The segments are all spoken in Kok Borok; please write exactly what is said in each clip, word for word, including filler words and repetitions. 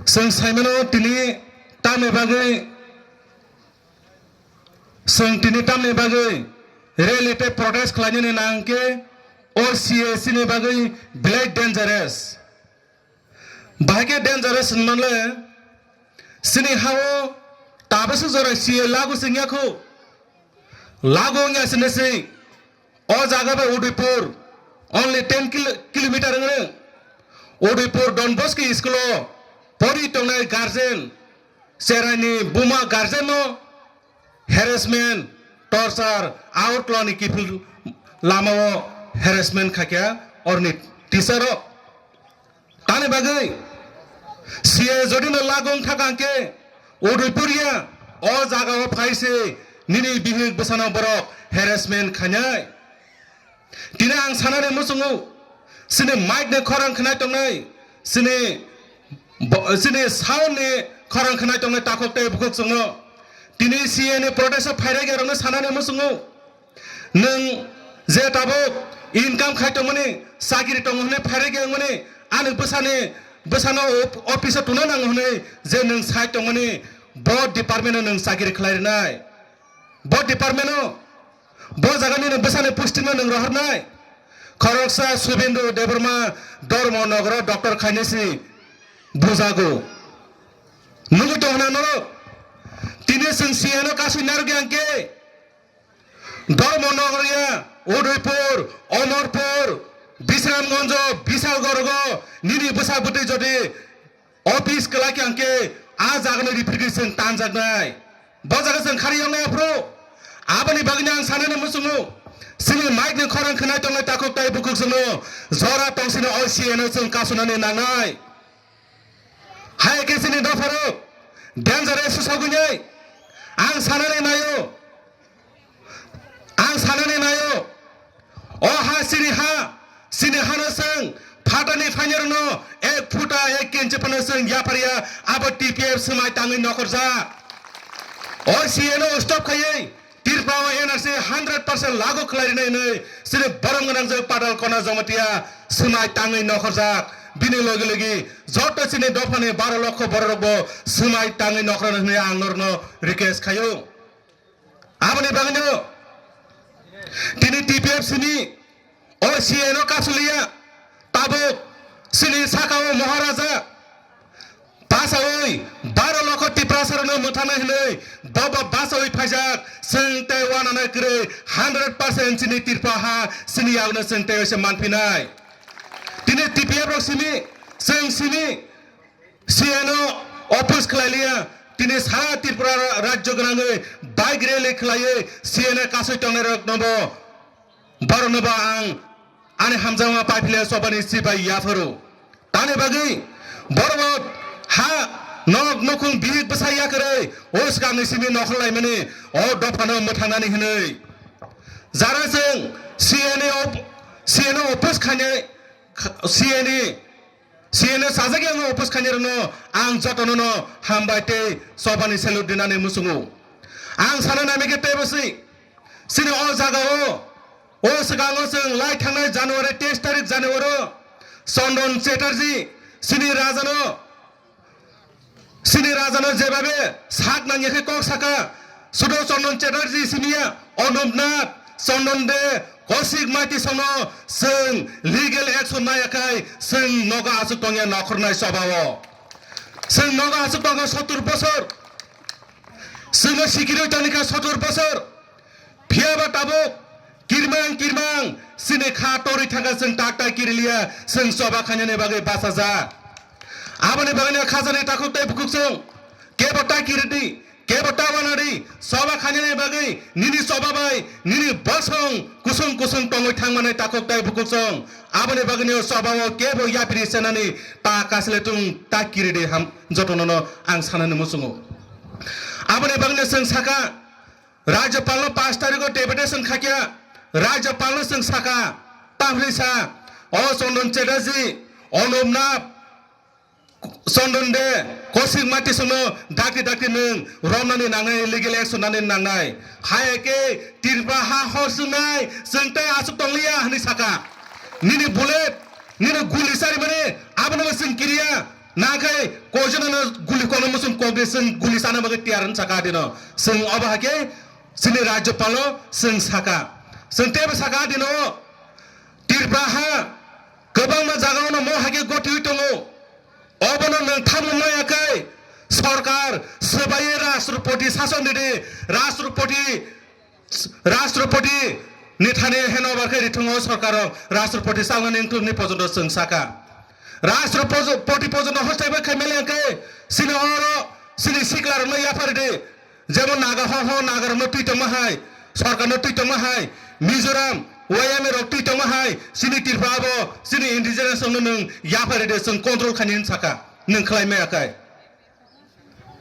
Chwng saimano tini tamni bagwi, chwng tini tamni bagwi rally tei protest khlainani nang khe o C A C ni bagwi belai dangerous. Bahai khe dangerous hwnmanle chini hao tabukse jora C A lagu se wngya kho. Lagu wngya sini se. O jaga bai Udaipur only ten kilo-, kilometer wngwi. Udaipur Don Bosco school o pori tongnai guardian, cheraini buma guardian no harassment, torture, out loni kiphil lama o harassment khaikha orni teacher rok. Tani bagwi C A jodi no lagu wngkha khe Udaipur ya o jaga o phai se nini bihik bwsano borok harassment khainai. Tini ang sanani muchungo, chini mic ni khorang khwnai tongnai, chini bo-, chini sound ni khorang khwnai tongnai takhuk tei bukhuk chwngno. Tini C A ni protest o phairek rokno sanani muchungo. Nwng je tabuk income khai tongmani, chakiri tongo hwnwi phairek wngmani, ani bwsani, bwsano op-, office o tuna nango hwnwi je nwng sai tongmani, bo department o nwng chakiri khlai rwnai. Bo department o, bo jagani nwng bwsani posting no nwng rohornai. Khoroksa Subendra Debbarma Dharma Nagar o doctor khainai si bujago. Nugwi tongna norok. Tini chwng C A no kasui narwk yang khe Dharma Nagar ya, Udaipur, Omorpur, Bisramganj, Bisalgarh o nini bwsa bwtwi jodi office kwlai khe ang khe a jaga no ripirgwi chwng tanjaknai. Bo jaga chwng khari yongnai aphuru. Aboni bagwino ang sanani muchungo. Chini mic ni khorang khwnai tongnai takhuk tai bukhuk chwngno jora tongsino o C A no chwng kasunani nangnai. Hai khe chini dopharok dangerous sogwinai. Ang sanani naio. Ang sanani naio, o ha chini ha, chini hano chwng phatani phainirokno ek phuta ek inchi phano chwng yapharya, abo T P F swmai tangwi nokhorjak. O C A no stop khaiwi Tripura o N R C hundred percent lagu khlai rwnai hwnwi chini borom gwnangjak Patal Kona Jamatia swmai tangwi nokhorjak. Bini logi logi joto chini dophani baro lokho bororokbo swmai tangwi nokhorna hwnwi ang norokno request khaio. Aboni bagwino tini T P F C ni o C A no kasuliya, tabuk chini saka o Maharaja basawi baro lokho Tiprasa rokno mwthangna hinwi bobo basawi phaijak, chwng tei wanana kwrwi hundred percent chini Tripura ha chini yakno chwng tei waisa manphinai. Tini T P F rok simi, chwng simi, C A no oppose khlai liya, tini sara Tripura rajyo gwnangwi bike rally khlaiwi C A no kasui tongnai rok nobo, borok nobo ang ani hamjakma paiphilia chobani chibai yapharo. Tani bagwi borok ha nok nukhung bihik bwsa yakarwi o swkangni simi nokhor laimani o dophano mwthangnani hinwi. Jara chwng C A ni op-, C A no oppose khainai, C A ni C A no sajak yang oppose khainai rokno ang jotono no hambai tei chobani salute rinani muchungo. Ang sana nami khe tei bwswi chini o jaga o, o swkango chwng lai thangnai January teis tarik January o Chandon Chatterjee chini rajano, chini rajano jebabe sak nangya khe kok saka, Sudho Chandon Chatterjee simiya, Anup Nath, Chandon De, Kaushik Maiti songno chwng legal action naiyakhai chwng nogo aswk tongya nokhornai chobao. Chwng nogo aswk tongo sottur bosor. Chwngno sikirwi tongkha sottur bosor. Phiyaba tabuk kirmang kirmang chini kha torwi thangkha chwng tak tak kiriliya chwng choba khainani bagwi bachajak. Aboni bagwino khajani takhuk tei bukhuk chwng kebo ta kiridi. Kebo ta wanadi, choba khainani bagwi, nini choba bai, nini bosong kusung kusung tongwi thangmani takhuk tai bukhuk song. Aboni bagwino choba o kebo yapri senani ta kasle tung ta kiridi ham jotono no ang sanani muchungo. Aboni bagwino chwng saka, Rajyapal no pash tarikh o deputation khakya, Rajyapal no chwng saka, tahli sa, o Chandon Chatterjee, Anup Nath, Chandon De, Kaushik Maiti songno dakti dakti nwng romnani nangnai, legal action nani nangnai. Hai khe Tripura ha hor swngnai, chwng tei aswk tongliya hwnwi saka. Nini bullet, nini guli charimani, abono bo chwng kiriya. Nangkhe koijono guli kono muchung kokdi chwng guli chana bagwi tiyar wng saka dino. Chwng obo hakhe chini rajyopalo chwng saka. Chwng teibo saka dino Tripura ha kwbangma jagao no mo hakhe gotiwi tongo. Obono nwng tamo maya khe sorkar swbaiwi Rashtrapati sason ridi, Rashtrapati Rashtrapati ni thani henobar khe rithwngo sorkaro Rashtrapati chalnani wngthokni pojono chwng saka. Rashtrapati pojono hostai bai khaimali hwnkhe chini oro chini siklarokno yapharidi. Jemon Naga ho ho Nagarokno twi tongma hai, sorkarno twi tongma hai, Mizoram, Y M A rok twi tongma hai, chini Tripura bo chini indigenous rokno nwng yapharidi chwng control khaini hwn saka, nwng khlai maya khe.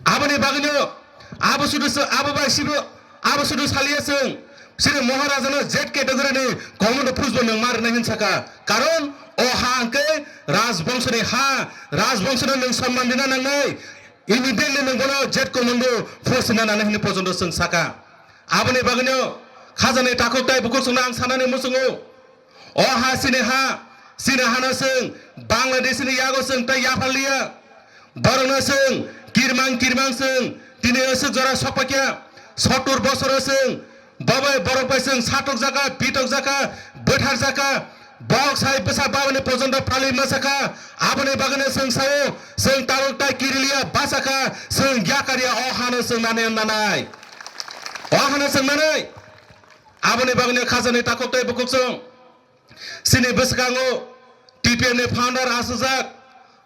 Aboni bagwino abo sudu sa-, abo bai sibo, abo sudu saliya chwng. Sini Maharaja no Z category ni commando post bo nwng ma rwnai hin saka. Karon o ha hwnkhe Rajbongso ni ha, Rajbongso no nwng somman rina nangnai. Immediately nwng bono Z commando post rina nangnai hinwi pojono chwng saka. Aboni bagwino khajani takhuk tai bukhuk chwngno ang sanani muchungo. O ha chini ha, chini hano chwng Bangladesh ni yago chwng tei yapharliya. Borokno chwng kirmang kirmang chwng tini aswk jora sokpakya. Sottur bosoro chwng bobai borok bai chwng satokjaka, bitokjaka, bwtharjaka. Bok sai bwsa babani pojonto phalwi masakha. Aboni bagwino chwng sao, chwng tabuk tai kiriliya bachakha, chwng yakarya o hano chwng nanai nanai. O hano chwng nanai. Aboni bagwino khajani takhuk tei bukhuk chwng. Chini bwskango T P F ni founder asajak,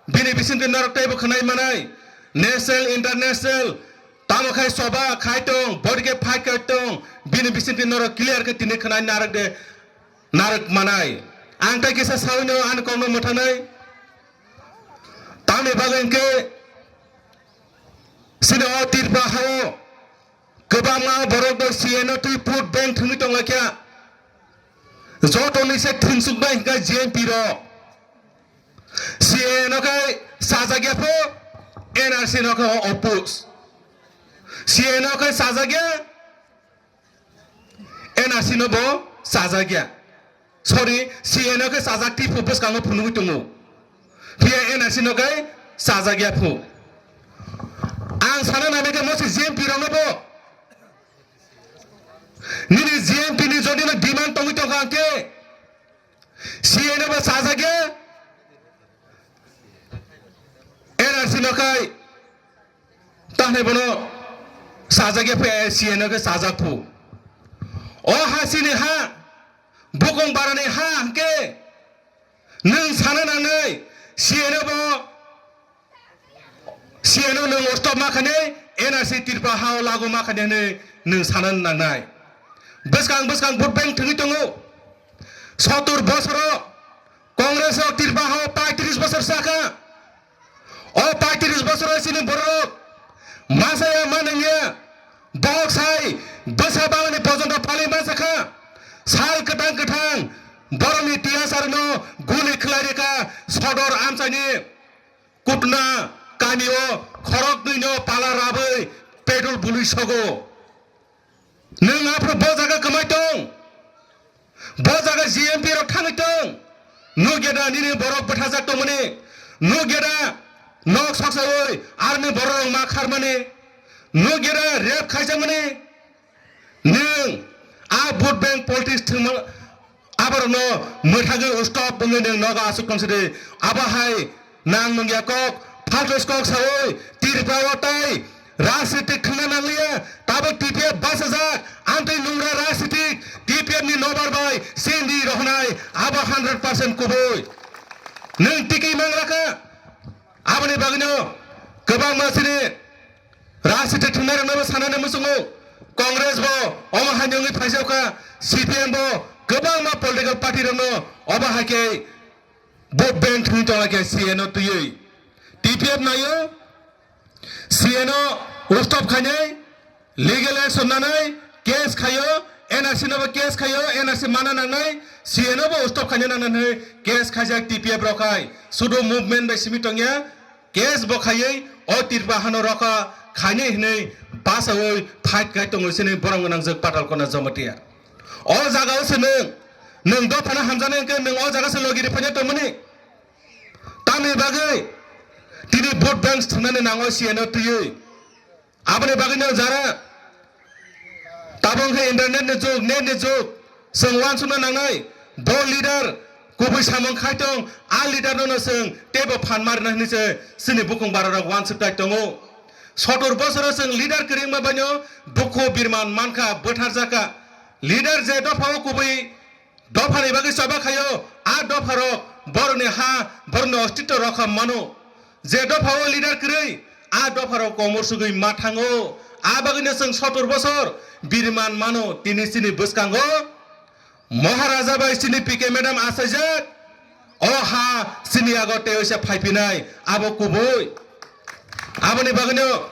bini bisingtwi norok teibo khwnai manai, national, international, tamo khai soba khai tong, body khe fight khai tong, bini bisingtwi norok clear khe tini khwnai narwk de, narwk manai. Ang tei kisa sawino ani kokno mwthanai. Tamni bagwi hwnkhe chini o Tripura hao kwbangma borok bo C A no twi vote bank thwngwi tonglaikha. Jotoni se thwingsuknai hwnkha G M P rok. C A no khe chajakya pho, N R C no khe oppose. C A no khe chajakya, N R C no bo chajakya. Sorry, C A no khe chajak twi phu bwskango phunugwi tongo. Phiya N R C no khe chajakya phu. Ang sana nai khe mo se G M P rokno bo. Nini G M P ni jodi no demand tongwi tongkha hwnkhe, C A no bo chajakya, N R C no khai, tahnai bono chajakya phe C A no khe chajak phu. O ha chini ha, bukung barani ha hwnkhe, nwng sana nangnai, C A no bo C A no nwng stop ma khani, N R C Tripura hao lagu ma khani hwnwi nwng sana nangnai. Bwskang bwskang vote bank thwngwi tongo. Sottur bosoro Congress rok Tripura hao paitris bosor sakha. O paitris bosoro chini borok masa ya ma nangya. Bok sai bwsa bangni pojonto phalwi ma sakha. Sal kwthang kwthang borokni tiyasarno guli khlai rikha sodor amchaini. Kutna kamio khoroknwino pala rabwi petrol bului sogo. Nwng aphuru bo jaga kwmai tong? Bo jaga G M P rok thangwi tong? Nukya da nini borok bwthajak tongmani? Nukya da nok soksawi aroni borok rok ma kharmani? Nukya da rape khaijakmani? Nwng a vote bank politics thwngma aborokno mwthagwi stop wngwi nwng nogo aswk tong sidi. Abo hai nang nungya kok, faltus kok sawi Tripura o tai rajnitik thwngna nangliya. Tabuk T P F bachajak, amtwi nungra rajnitik T P F ni nobar bai sindi rohonai abo hundred percent kubui. Nwng tikwi manglakha. Aboni bagwino kwbangma chini rajnitik thwngnairokno bo sanani muchungo. Congress bo omo haino wngwi phaijakha, C P M bo kwbangma political party rokno obo hai khe vote bank thwngwi tonglaikha C A no twiwi. T P F naio C A no stop khainai, legal action nanai, case khaio, N R C no bo case khaio, N R C mana nangnai, C A no bo stop khaina nangnai hwnwi case khaijak T P F rok hai. Sudu movement bai simi tongya, case bo khaiwi o Tripura hano rokha khainai hwnwi bachaui fight khai tongo chini borok gwnangjak Patalkona Jamatia. O jaga o se nwng, nwng dophano hamjaknai hwnkhe nwng o jaga se logi rwphaiya tongmani. Tamni bagwi Tini vote bank thwngnani nango C N no twiwi. Aboni bagwino jara tabuk khe internet ni jug, net ni jug, chwng uansukna nangnai. Bo leader kubui samung khai tong, a leader no no chwng teibo phan ma rwna hwnwi se chini bukung bararok uansuk tai tongo. Sotor bosoro chwng leader kwrwi wngma baino dukhu birman mankha, bwtharjakha. Leader je dophao kubui dophani bagwi choba khaio, a dopharok borokni ha, borokni ostitto rokha mano. Je dophao leader kwrwi, a dopharok komor sugwi ma thango. A bagwino chwng sotor bosor birman mano, tini chini bwskango Maharaja bai chini P K madam achaijak. O ha chini yago tei oisa phaipinai, abo kubui. Aboni bagwino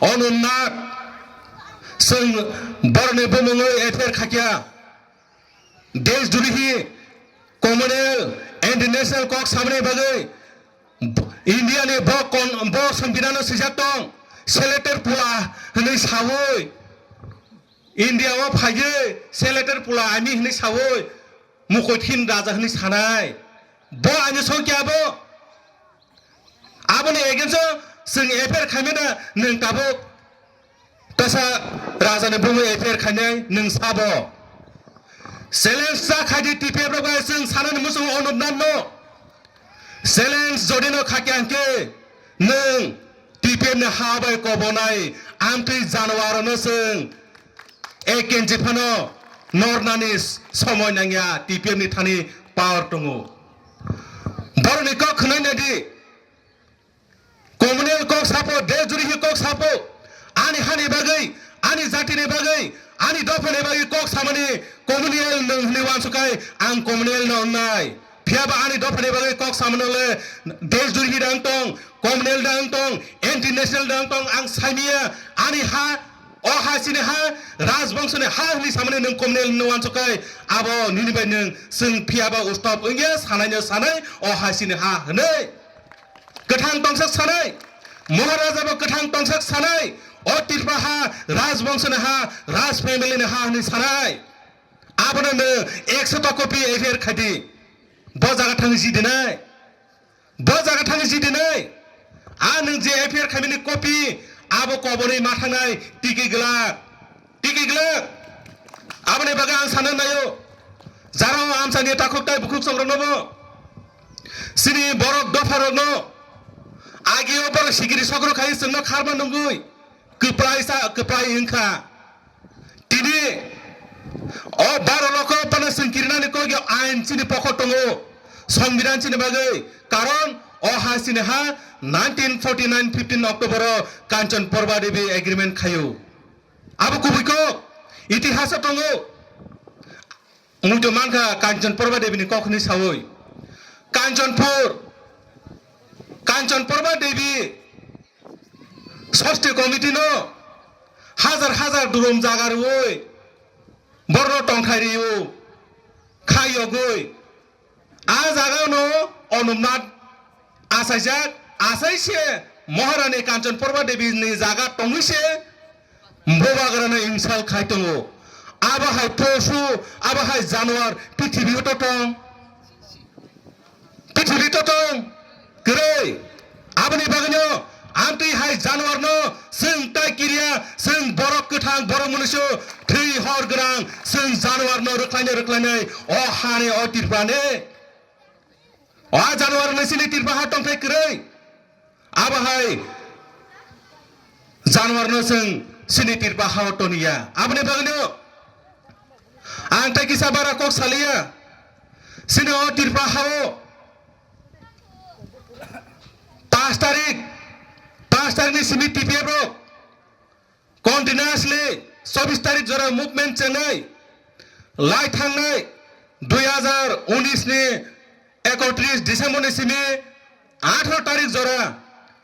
Onunnath chwng borokni bumungwi F I R khakya. Desh durihi communal international kok samani bagwi India ni bo kon-, bo songbidan no swijak tong, selected pula hwnwi sawi, India o phaiwi selected pula ami hwnwi sawi mukoi thin raja hwnwi sanai. Bo ani songkya bo. Aboni against o chwng F I R khaimani nwng tabuk tasa rajani bumui F I R khainai nwng sabo. Challenge sa khaidi T P F rok bai chwng sanani muchung Onubnat no. Challenge jodi no khakya hwnkhe nwng T P F ni ha bai kobonai amtwi januar no chwng ek inch phano nornani somoi nangya, T P F ni thani power tongo. Borokni kok khwnai nadi. Communal kok sapo, desh durihi kok sapo. Ani hani bagwi, ani jatini bagwi, ani dophani bagwi kok samani communal nwng hwnwi uansukai ang communal no wngnai. Phiyaba ani dophani bagwi kok samano le desh durihi da wng tong, communal da wng tong, international da wng tong, ang saimiya ani ha, o ha chini ha, rajbongso ni ha hwnwi samani nwng communal no uansukai abo nini bai nwng chwng phiyaba ustop wngya sanai no sanai o ha chini ha hwnwi. Kwthang tongsak sanai, Maharaja bo kwthang tongsak sanai, o Tripura ha, rajbongso ni ha, raj family ni ha hwnwi sanai. Abono nwng ekso ta copy F I R khaidi. Bo jaga thangwi jidinai. Bo jaga thangwi jidinai. A nwng je F I R khaimani copy, abo kobonwi ma thangnai tiki glak. Tiki glak. Aboni bagwi ang sana naio. Jara o amsani takhuk tai bukhuk songrokno bo. Sini borok dopharokno. Agio borok sikiri sokro khai chwngno kharma nungwi. Kwplai sa, kwplai wngkha. Tini o baro loko phano chwng kirinani kok yo ain chini pokho tongo. Songbidan chini bagwi. Karon o ha chini ha nineteen forty nine fifteen October o Kanchan Prabha Devi agreement khaio. Abo kubui kok, itihaso tongo. Muitu mankha Kanchan Prabha Devi ni kok hwnwi sawi. Kanchanpur, Kanchan Prabha Devi Sosti Committee no hajar hajar durum jaga rwi borno tongthai rwi khai yogwi. A jaga no Onumnath achaijak, achai se Maharani Kanchan Prabha Devi ni jaga tongwi se Bubagra no insult khai tongo. Abo hai posu, abo hai januar prithibi o to tong. Prithibi to tong. Kwrwi. Aboni bagwino amtwi hai januar no chwng tai kiriya, chwng borok kwthang, borok munusu thwi hor gwnang, chwng januar no rwkhlaino rwkhlainai o hani o Tripura ni. O januar no chini Tripura ha tongthai kwrwi. Abo hai januar no chwng chini Tripura ha o toniya. Aboni bagwino ang tai kisa bara kok saliya. Chini o Tripura ha o Pash tarik, pash tarik ni simi T P F rok continuously chobbish tarik jora movement chenai lai thangnai dui hazar unis ni ekotris December ni simi atharo tarik jora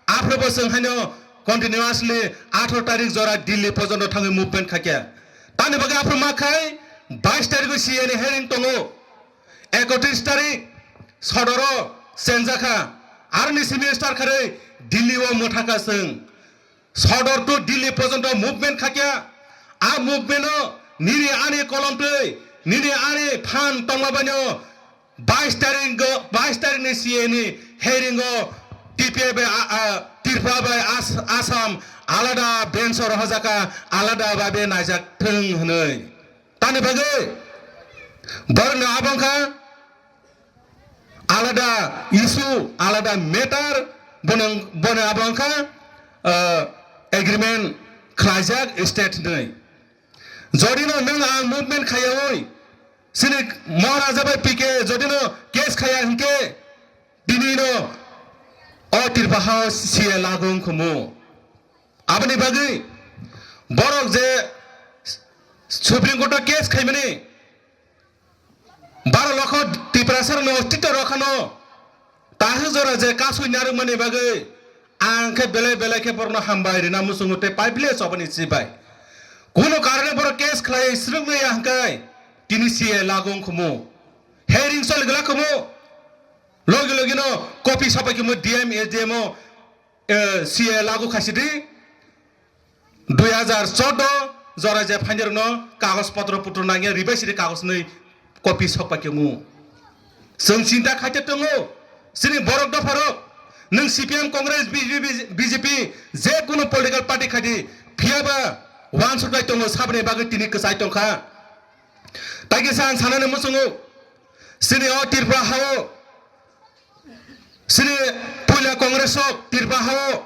aphro bo chwng haino continuously atharo tarik jora Delhi porjonto thangwi movement khaikha. Tamni bagwi aphro ma khai bais tarik o C A ni hearing tongo. Ekotris tarik sodoro chenjakha, aroni simi start kharwi Delhi o mwthakha chwng. Sodor to Delhi porjonto movement khakya. A movement o nini ani kolom twi, nini ani phan tongma baino bais tarik o, bais tarik ni C A ni hearing o T P I bai, a, a, Tripura bai As-, Assam alada bench o rohorjaka, alada babe naijak thwng hwnwi. Tani bagwi borokno abo wngkha alada issue, alada matter, bono, bono abo wngkha, ah, agreement khlaijak state hwnwi. Jodi no nwng ang movement khaiyaui, chini Maharaja bai P K jodi no case khaiya hinkhe, tini no o Tripura ha C A lagu wngkhumu. Aboni bagwi borok je Supreme Court o case khaimani, baro lokho Tiprasa rokno ostitto rokha no, tahuk jora je kasui narwkmani bagwi ang khe belai belai khe borokno hambai rina muchungo tei public oboni sibai. Kuno karone borok case khlai swrwngmaya hwnkhe tini C A lagu wngkhumu. Hearing choli glak khumu. Logi logi no copy sapai khumu D M, S D M o, eh, C A lagu khaisidi. Dui hajar chordo jora je phainirokno kagoj potro putro nangya ribai siri kagoj nwi copy sokpai khe mu. Chwng chinta khaite tongo, chini borok dopharok, nwng C P M, Congress, B J P, B J P, je kunu political party khaidi, phiyaba uansuknai tongo, saboni bagwi tini kwchai tongkha. Tei kisa ang sanani muchungo, chini o Tripura hao, chini puila Congress rok Tripura hao,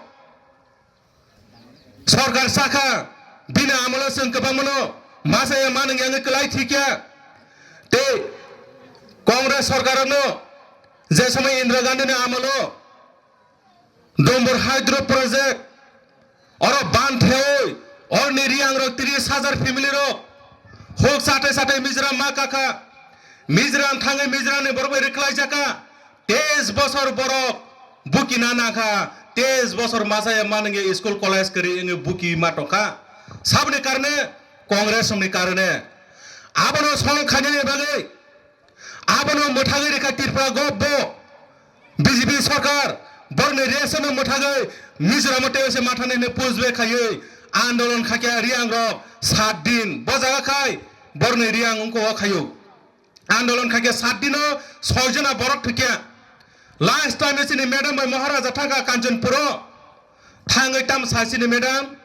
Sorkar sakha, bini amolo chwng kwbangmano masa ya manung yang kwlai thikya. Tei Congress sorkarno je somoi Indira Gandhi ni amolo Dumbur Hydro Project, oro ban theoi, orni Riang rok tris hajar family rok, huk sate sate Mizoram ma kakha, Mizoram thangwi Mizoram ni borok bai rwkhlai jaka, Teis bosor borok buki na nangkha, teis bosor masa ya manungya school college kwrwi wngwi buki ma tongkha. Saboni karone, Congress ni karone. Abono solve khainani bagwi, abono mwthagwi rikha Tripura gobbo, B J P sorkar, borni ration no mwthagwi Mizoram o teise mathani hwnwi push back khaiwi andolon khakya Riang rok sat din. Bo jaga khai, borni Riang wngkha o khaio. Andolon khaikhe sat dino soi jona borok thwikya. Last time chini madam bai Maharaja thangkha Kanchanpuro. Thangwi tamo sa chini madam,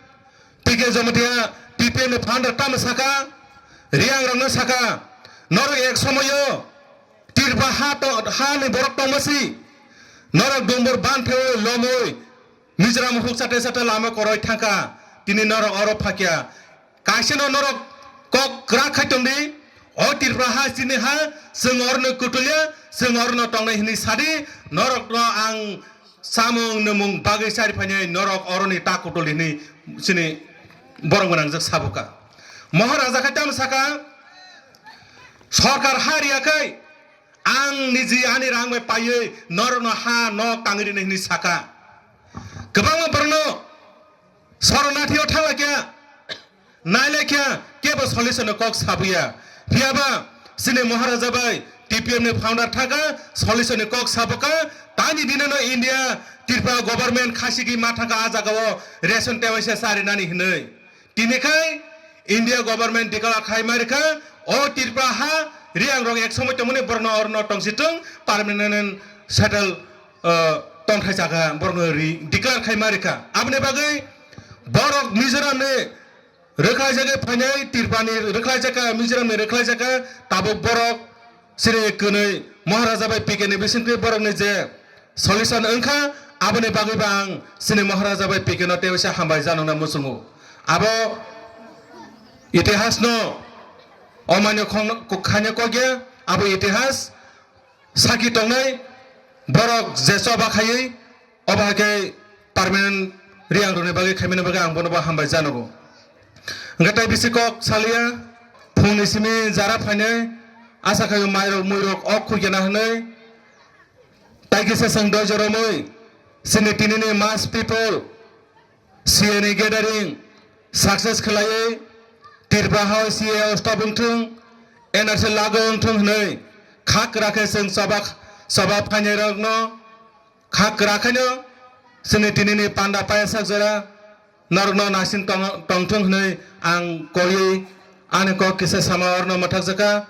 P K Jamatia, T P M ni founder tamo saka, Riang rokno saka, norok ek somoyo Tripura ha to, ha ni borok tongmasi. Norok Dumbur ban thewi lomwi Mizoram huk sate sate lama koroi thangkha. Tini norok oro phakya. Kaisano norok kok kwrak khai tongdi, o Tripura ha chini ha, chwng orno kutulya, chwng orno tongnai hwnwi sadi, norokno ang samung nwmung bagwi chari phainai, norok oroni ta kutul hwnwi chini borok gwnangjak sabuka. Maharaja khai tamo saka, sorkar ha riya khai, ang niji ani rang bai paiwi norokno ha nok tangwi rinai hwnwi saka. Kwbangma borokno Soronathi o thanglaikha, nailaikha, kebo solution ni kok sabuya. Phiyaba chini Maharaja bai T P M ni founder thangkha, solution ni kok sabuka, tani dino no India Tripura government khasigi ma thangkha a jaga o ration tewaisa charinani hinwi. Tini khai India government declare khai ma rikha, o Tripura ha Riang rok ek somoi tongmani borno orno tongsitung permanent settle, uh, tongthai jaga borokno ri declare khai ma rikha. Aboni bagwi borok Mizoram ni rwkhlai jagwi phainai, Tripura ni rwkhlai jaka, Mizoram ni rwkhlai jaka, tabuk borok sini kwnwi Maharaja bai P K ni bisingtwi borok ni je solution wngkha, aboni bagwi ba ang sini Maharaja bai P K no tei waisa hambai janokna muchungo. Abo itihas no omani khong-, khaina kokya, abo itihas saki tongnai borok je choba khaiwi, obo hai khe permanent Riang rokni bagwi khaimani bagwi ang bono bo hambai janogo. Hwnkhe tai bisi kok saliya, phungni simi jara phainai, asa khaio mairok muirok ok khuikena hwnwi, tai kisa chwng doijo romwi, chini tinini mass people, C A ni gathering success khlaiwi Tripura hao C A o stop wngthung, N R C lagu wngthung hwnwi kha kwrak khe chwng choba, choba phainairokno kha kwrak khaino chini tinini panda payasak jora norokno naising tong-, tongthung hwnwi ang koriwi ani kok kisa sama orno mwthakjaka.